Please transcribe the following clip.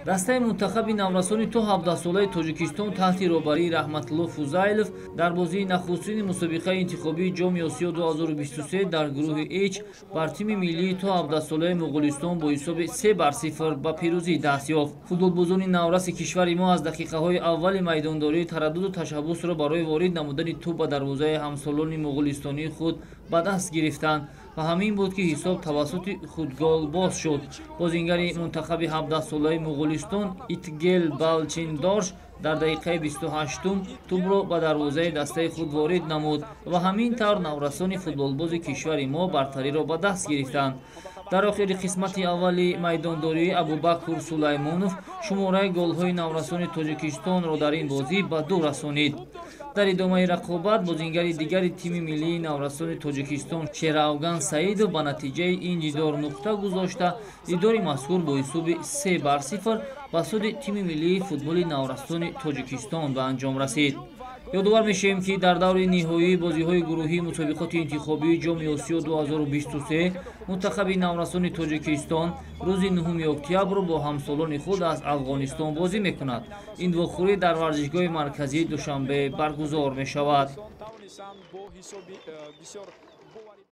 Дастаи мунтахаби наврасони то 17-солаи Тоҷикистон таҳти роҳбарии Раҳматулло Фузайлов дар бозии нахустини мусобиқаи интихобии Ҷоми Осиё 2023 дар гурӯҳи H бар тими миллии то 17-солаи Муғулистон бо ҳисоби 3-0 ба пирӯзӣ даст ёфт. Футболбозони навраси кишвари мо аз дақиқаҳои аввали майдондорӣ тараддуду ташаббусро барои ворид намудани тӯб ба дарвозаи ҳамсолони муғулистонии худ ба даст гирифтанд ва ҳамин буд, ки ҳисоб тавассути худгол боз шуд. Бозингари мунтахаби 17-солаи Муғулистон Итгел Балчиндорш дар дақиқаи 28-ум тӯбро ба дарвозаи дастаи худ ворид намуд ва ҳамин тавр наврасони футболбози кишвари мо бартариро ба даст гирифтанд. Дар охири қисмати аввали майдондории Абубакр Сулаймонов шумораи голҳои наврасони Тоҷикистонро дар ин бозӣ ба 2 расонид. Дар идомаи рақобат бозингари дигари тими миллии наврасони Тоҷикистон Шерафган Саидов ба натиҷаи ин дидор нуқта гузошта, дидори мазкур бо ҳисоби 3-0 ба суди тими миллии футболи наврасони Тоҷикистон ба анҷом расид. Ёдовар мешавем, ки дар даври ниҳоии бозиҳои гурӯҳии мусобиқоти интихобии Ҷоми Осиё 2023 мунтахаби наврасони Тоҷикистон рӯзи 9 октябр бо ҳамсолони худ аз Афғонистон бозӣ мекунад. Ин вохӯрӣ дар варзишгоҳи марказии Душанбе баргузор мешавад.